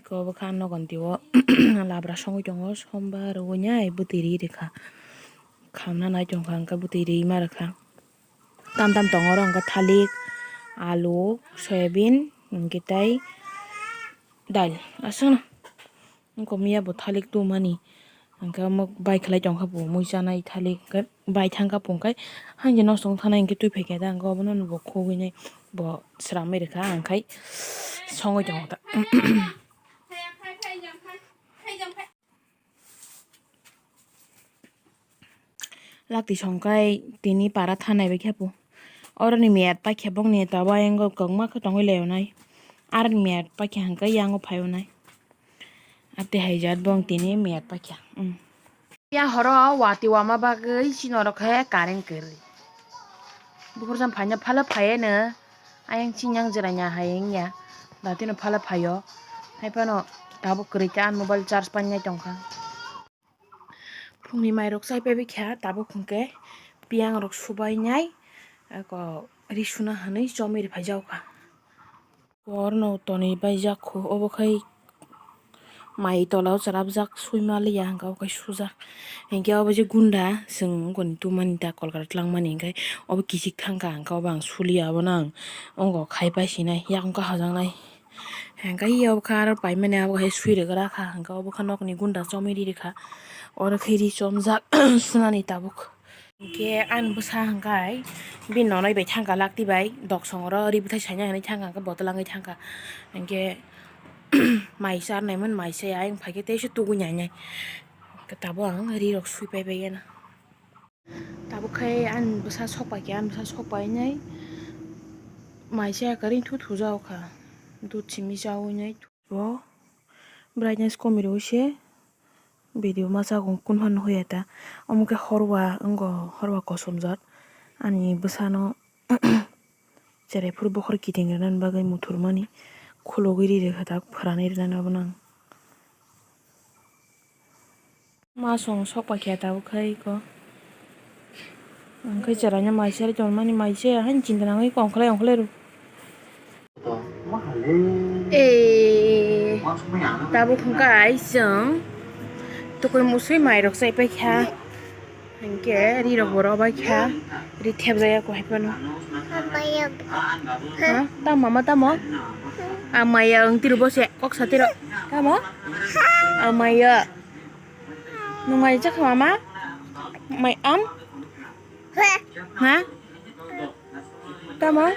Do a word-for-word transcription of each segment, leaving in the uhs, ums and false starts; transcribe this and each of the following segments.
Ko bwkha nogon tio labra songwi tongo, sombar wngya bwtwi ri rikha. Khamna nai tongkha, hwnkhe bwtwi ri ma rikha. Tam tam tongo oro hwnkhe thalik, alu, soyabin, hwnkhe tei dal. Aswkno wngkha miya bo thalik tumani. Hwnkhe omo bai khlai tongkha bo mui chanai thalik, hwnkhe bai thangkha bo hwnkhe haini nosto wng thanai hwnkhe twi phaikha da, hwnkhe obono bo khugwi nai bo sramwi rikha, hwnkhe songwi tongo ta. Lakti songkai tini para thanai bai khe po. Oroni miyat paikha bongni tabo ayang kwbangma khe tongwi lai onai. Aroni miyat paikha hwnkhe yango phai onai. Ate hai jat bong tini miyat paikha. Hmm. Ya horo wati wama bagwi chini oro khe current kwrwi. Bukurjang phaina phala phaiya no ayang chinyang jwraina hai wngya. Datino phala phaio. Haiphano tabuk kwrwi khe ang mobile charge painai tongkha. Phungni mairok chaipai bikha tabuk hwnkhe piyang rok subainai eko ri suna hinwi chomwi rwphai jaokha. Borno tonwi baijak kho, obo khai mai tola o chwrapjak, swi maliya hwnkhe obo khai sujak. Hinkhe obo je gunda, chwng wngkoni tumani da kolkata twlangmani, hinkhe obo kichik thangkha, hinkhe obo ang suliya, obono ang wngo khai paisinai, yakung khe hajaknai. Hinkhe obo khe aro paimani, obo khai swi rwgrakha, hinkhe obo khe nokni gunda chomwi ri rikha, oro khe ri chomjak sunani tabuk. Hinkhe ani bwsa hwnkhe bini nonoi bai thangkha lakti bai, doksong oro ri bwthai saina hinwi thangkha, hwnkhe bottle wngwi thangkha. Hinkhe mai charnaimani mai se ayang phaikhe teisa tugui nainai. Tabuk ang ri rok sui pai bai gana. Tabuk khai ani bwsa sok pai khe, ani bwsa sok painai mai se kwrwi thu thu jao kha. Dudh simi chaui nai. Bo brightness komi rwui se video masa kung kun phano hoya ta. Omo khe horwa wngo, horwa kosom jat. Ani bwsano cherai phuru bokhor kiting rwnani bagwi muthurmani khulugwi ri rwkha ta, phwranwi rwnani obono ang. Masong sok pai khe tabuk khai ko. Ang khai chwraino mai se tongmani mai se haino chinta nangwi kongkhlai ongkhlai rw. Eh, tabuk hwnkhe ai chwng tukui musui mairok chai paikha. Hinkhe rirok bo rw baikha. Ri thepjaya ko hai phano. Ha? Tamo mama tamo? Amaya wng tiro bo se kok sa tiro. Tamo? Amaya. Nwng mai chakha mama? Mai am? Ha? Tamo?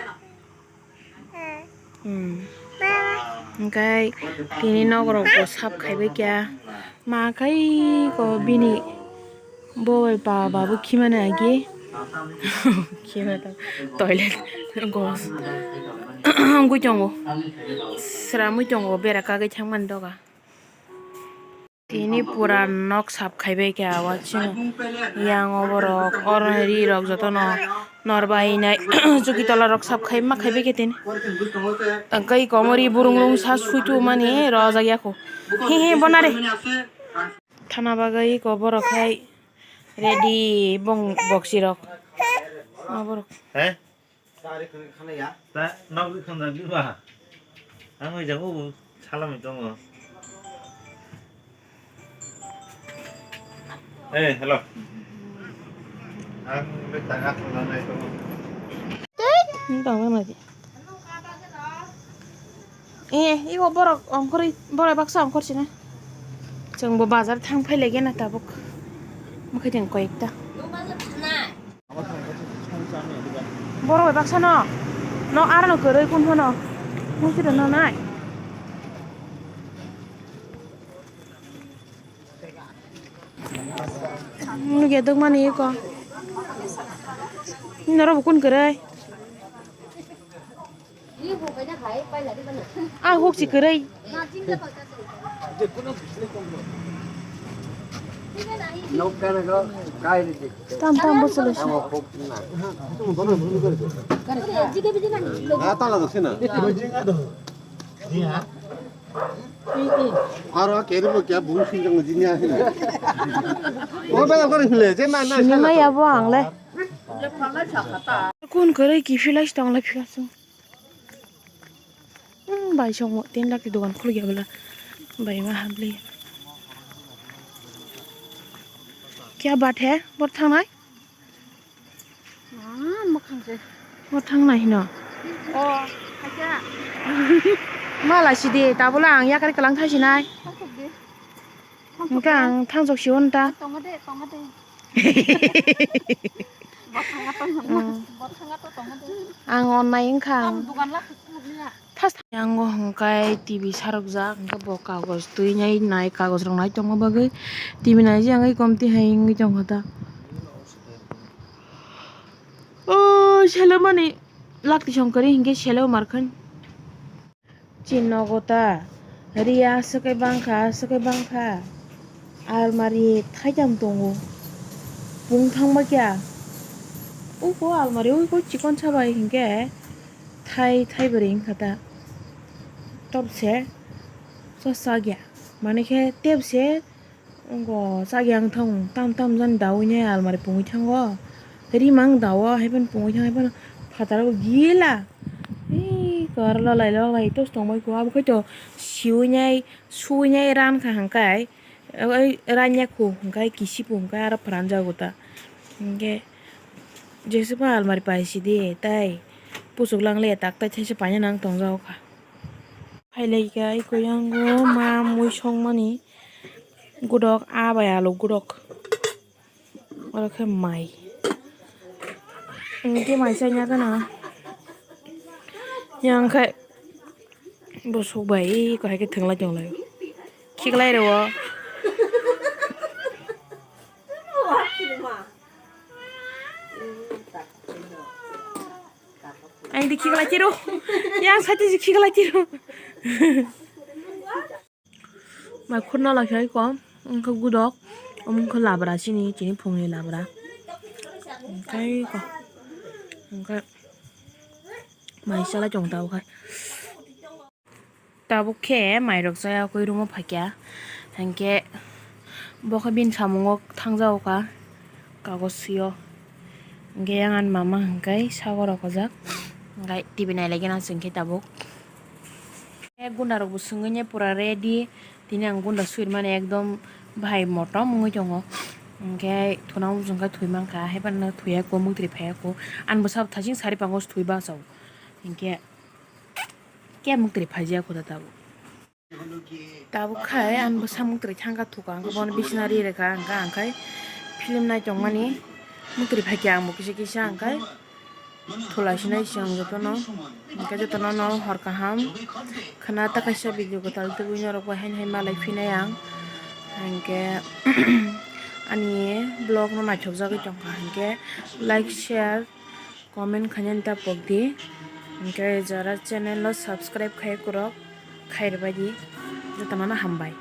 Hmm. Hwnkhe tini nokrok bo sap khaibai kya. Ma khai ko bini bo bai ba babu khimani agi. Khima to toilet gos. Wngwi tongo. Sramwi tongo bera kagwi thangmani doga. Tini pura nok sap khaibai khe awa chini yang o borok oro ri rok jotono nor bai nai chuki tola rok sap khai ma khaibai khe tini. Tei komo ri burung rung sa sui tu mani rojak ya kho. He he bona re. Thana bagwi ko borok khai ready bong boksi rok. O borok. Ta nogwi khonjak di ba. Ang hoi jago bo salamwi tongo. Eh, hello. Ang le tanga khonjaknai tongo. Tei, nung tong nang di. Eh, iko borok ongkhorwi, borok baksa ongkhor sina. Chwng bo bazar thang phai lagi na tabuk. Mokhe teng koyekta. Borok bai baksa no. No aro no kwrwi kun phano. Mukti no nai. Nugya dwkmani eko. Norok bo kun kwrwi. Ah, huk si kwrwi. Tam tam bo chwlwi si. Aro keri bo kya bung sing jang jini asin. O bela kore hile je na na. Sini ma ya bo ang le. Kun kore ki filai tong le phika sung. Hmm, bai song mo tin lak dogan khulya bela. Bai ma habli. Kya baat hai? Bor thangnai? Ah, mwkhang se. Bor thangnai hino. Oh, hakya. Mala sidi, tabula ang yakari kalang thasinai. Thangsok di. Thangsok di. Engka ang thangsok si unta. Tongo de, tongo de. Bor thanga to tongo. Hmm. Bor thanga to tongo de. Ang onnai wngkha. Ang dugan lak. First yango hwnkhe T V sarokjak, hwnkhe bo kagoj twi nai nai, kagoj rok nai tongma bagwi T V naijak, wngwi komti hai wngwi tongkha ta. O selomani lakti songkari hinkhe selo markhan. Chini nogo ta riya aswk khe bangkha, aswk khe bangkha. Almari thaitham tongo. Pung thangma kya? Uko almari uko chikon sabai hinkhe. Thai, thai bwrwi wngkha ta. Topse, so chakya. Mane khe tepse, wngkha chakya wngthang, tam tam jani daui nai almari pungwi thango. Rimang daui hai phano pungwi thang, hai phano phataro gila. Ei, kar lalai lalai tos tongbai kho. Abo khe to siui nai, sui nai ran kha hangkai. Oi, ranya khu hwnkhe kisipu hwnkhe aro phranjago ta. Hinkhe jesa pa almari pai sidi tai puchuk lang le tak tai thaisa paina nang tongjago kha. Phailaikha iko yango ma mui songmani gudok, a bai alu gudok. Oro khe mai. Hinkhe mai chanya gana. Yang khe bosok bai eko hai khe thwnglai tonglai. Khiklai rwo. Ang di khiklai chiro. Yang sati si khiklai chiro. Mai khurna lai khai ko, wngkha gudok, omo wngkha labra chini, chini phungni labra. Khai ko, wngkha mai chalai tong tabuk khai. Tabuk khe mairok chaya koi room o phaikha, hinkhe bo khe bini samungo thangjago kha. Kagoj swi o. Hinkhe yang ani mama hinkhe sago rok ojak. Hinkhe T V nailaikhe na chwng khe tabuk. Gunda rok bo swngwi nai pura ready. Tini ang gunda swimani ekdom bahai motom wngwi tongo. Hinkhe thuna wngkha thwi mankha, haiphano thwiya kho, muktri phaiya kho. Ani bwsa bo thaching sari pango thwi bachao. Hinkhe khe muktri phaijak kho da tabuk. Tabuk khai ang bo samung twi thangkha thuka, ang bono bisna ri rwkha, ang kha, ang khai film nai tongmani mung twi phaikha, ang bo kisa kisa ang khai thulai sinai se ang jotono, ang khe jotono no hor kaham khna ta kaisa video kwtal tubui norok bai haino hai malai phinai ang, ang khe ani vlog no naithok jagwi tongkha, ang khe like, share, comment khainani ta pokdi, hinkhe jara channel o subscribe khai kwrwk khairwbaidi, jotono no hambai.